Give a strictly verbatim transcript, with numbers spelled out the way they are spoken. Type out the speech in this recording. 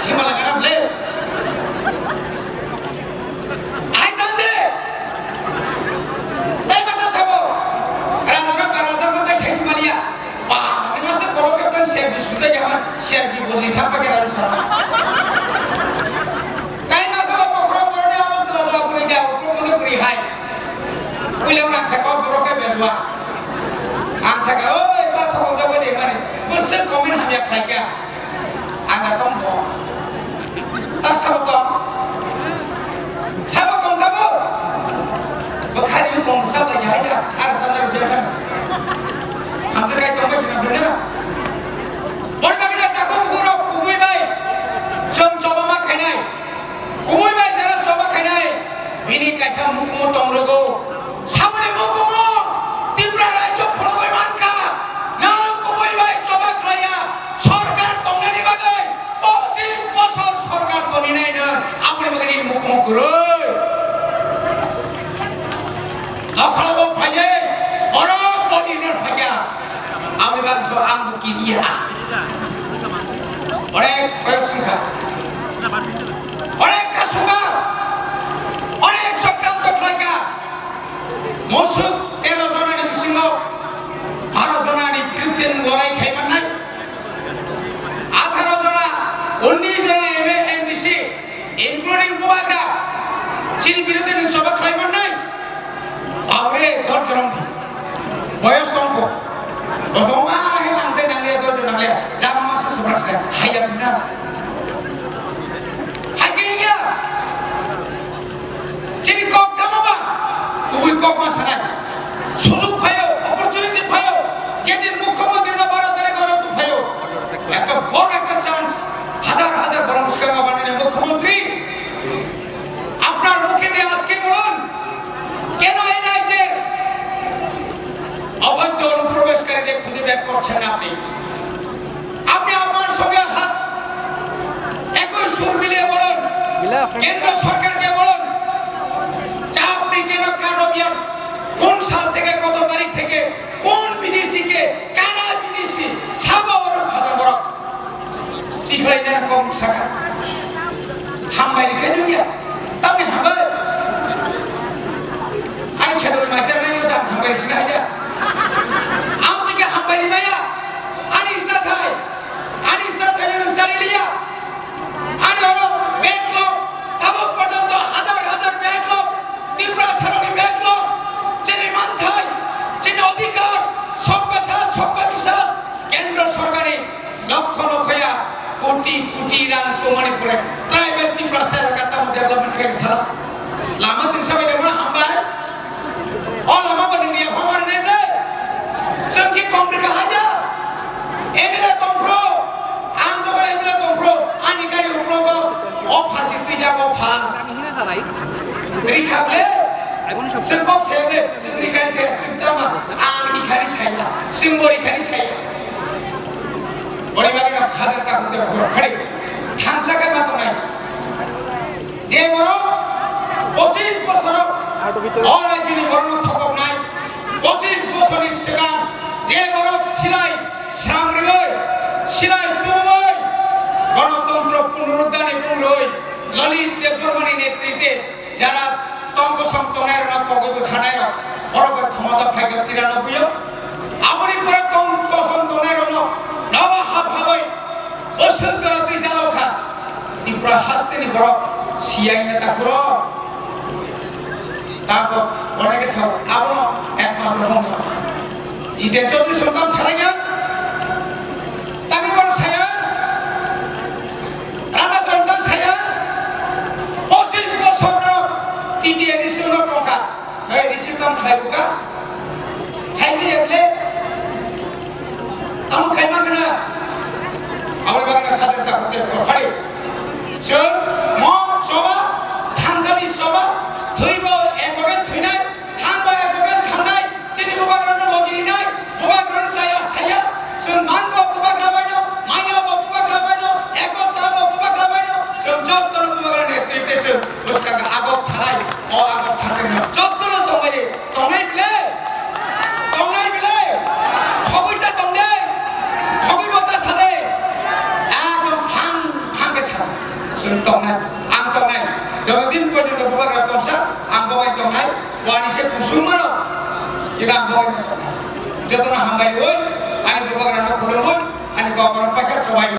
Sima lagana ble. Ai tang de. Tai masa sabo. Raja no raja mo tai sai sima liya. Ba, ni masa kolo ke tan serbi suda ya man serbi boli thapa ke raja sama. Tai masa ko pokro pore de abo sala da pore de abo ko ko pri hai. Ulang nak sako borok ke bezwa. Ang saka oi ta thok jabo de mani. Bese komen hamya khlai kya. Anda tongbo. Tak sabo tong. Sabo tong tabo. Bukhari kong sabo ya ya. Ar sanar biya kan. Hamse kai tong ba jina bena. Bor bagina takum guro kumui bai. Chom choba ma khainai. Kumui bai jara choba khainai. Bini kaisa mukumu tong rogo. Saboni mukumu Tipra rajyo phunugwi mankha, nwng kubui bai choba khlaiya, sorkar tongnani bagwi pochis bosor sorkar toninai nwng, aboni bagwi nini mukumu kwrwi. Nokhorok phaiwi borok boni rwna phaikha, aboni bagwi so ang bo kiriya. Onek koyok songkha. Onek kasukha, onek chokranto khlaikha. Mosuk tero jonani bisingo baro jonani birudde nwng lorai khai mannai. Atharo jona, unnish jona M A, M D C, including Bubagra, chini birudde nwng choba khlai mannai. Babre, dor jorong di. Boyos tongkho. Bosong ma he ang te nangliya, dor jona nangliya. Jama masa subrak se. Haya bina. Haya ya. Chini kok tamo ba? Kubui kok ma sanai. Sujug phaio, opportunity phaio. Jedin mukhyamantri no baro tarik oro tu phaio. Ekta bor ekta chance. Hajar hajar borok swkang abanini mukhyamantri. আপনার মুখে দিয়ে আজকে বলুন, কেন এই রাজ্যের অবৈধ অনুপ্রবেশকারীদের খুঁজে বের করছেন না আপনি? আপনি আমার সঙ্গে হাত, একই সুর মিলিয়ে বলুন, কেন্দ্র সরকারকে বলুন যে আপনি কেন কার্ড অফ ইয়ার, কোন সাল থেকে, কত তারিখ থেকে, কোন বিদেশিকে, কারা বিদেশি, সাবা ওরম ভাতা বরক। Tikhlai nang kok saka. Hambai ni khe dunia. Tamni hambai. Ani khe dunia masir nang sa hambai sini aja. Am tike hambai ni maya. Ani sathai. Ani sathai nang sari liya. Ani oro backlog. Tabuk porjonto hajar hajar backlog. Tiprasa rokni backlog. Chini manthai. Chini odhikar. Sabka saath, sabka biswas. Kendro sorkar ni Lokho lokho ya, koti koti rang tongmani pore tribal Tiprasa elaka tamo development khe sala. Lama tingsa bai debra hambai. O lama bo nungya hamar ne ble. Chwng ki kong rika haja. M L A tongphro. Ang jogar M L A tongphro. Ani kari upro go. O phasi twi jago pha. Rikha ble. Chwng kok se ble. Chwng rikhani se. Chwng tama. Ang rikhani saya. Chwng bo rikhani saya. Boni bagwi no khajar ta hwnde borok phari thansa khe ma tongnai. Je borok pochis bosoro o rajyoni borokno thokoknai, pochis bosorni swkang je borok silai sram riwi, silai tubuwi, Ganatantro Punoruddharni mung rwi Lalit Debbarmani netritwe Jara tong kosong tongnai rok no kogwi bwkhanai rok, borok bai khomota phaikha tiranobui o. Aboni pore tong kosong tongnai rok no nogo hap habai bwswk jora twi jalo kha. Tripura hasteni borok siyai neta kuro. Tako oneke sao abono ekmatro mong lama. Jiten Chaudhary songtam saranya. Tani borok saya. Raja Jonta saya, pochis bosor norok T T A D C no tongkha, saya receive tam khlai bukha, khaimi eble, tamo khaima khna, aboni bagwi no khatar ta hote phari. Chwng mo choba, thansani choba, thwibo ek bagan thwinai, Thangbai bugan thangnai, chini bubagrano logi rinai, bubagrano saya saya, chwng manbo bubagra baino, mayabo bubagra baino, eko chabo bubagra baino, chwng jotono bubagra netritwe chwng bwskang agok thanai, o agok thangnai jotono tongbai, tongnai bile, tongnai bile, khogwi ta tongde, khogwi bo ta sade, ekdom phang phang khe chang. Tongnai, ang tongnai. Joto din porjonto bubagra tongsa, ang bo bai tongnai. Bo ani se kusung mano, eba ang bo bai tongnai. Jotono hambai oi, ani bubagrano khulum oi, ani kokrok paikha chobai.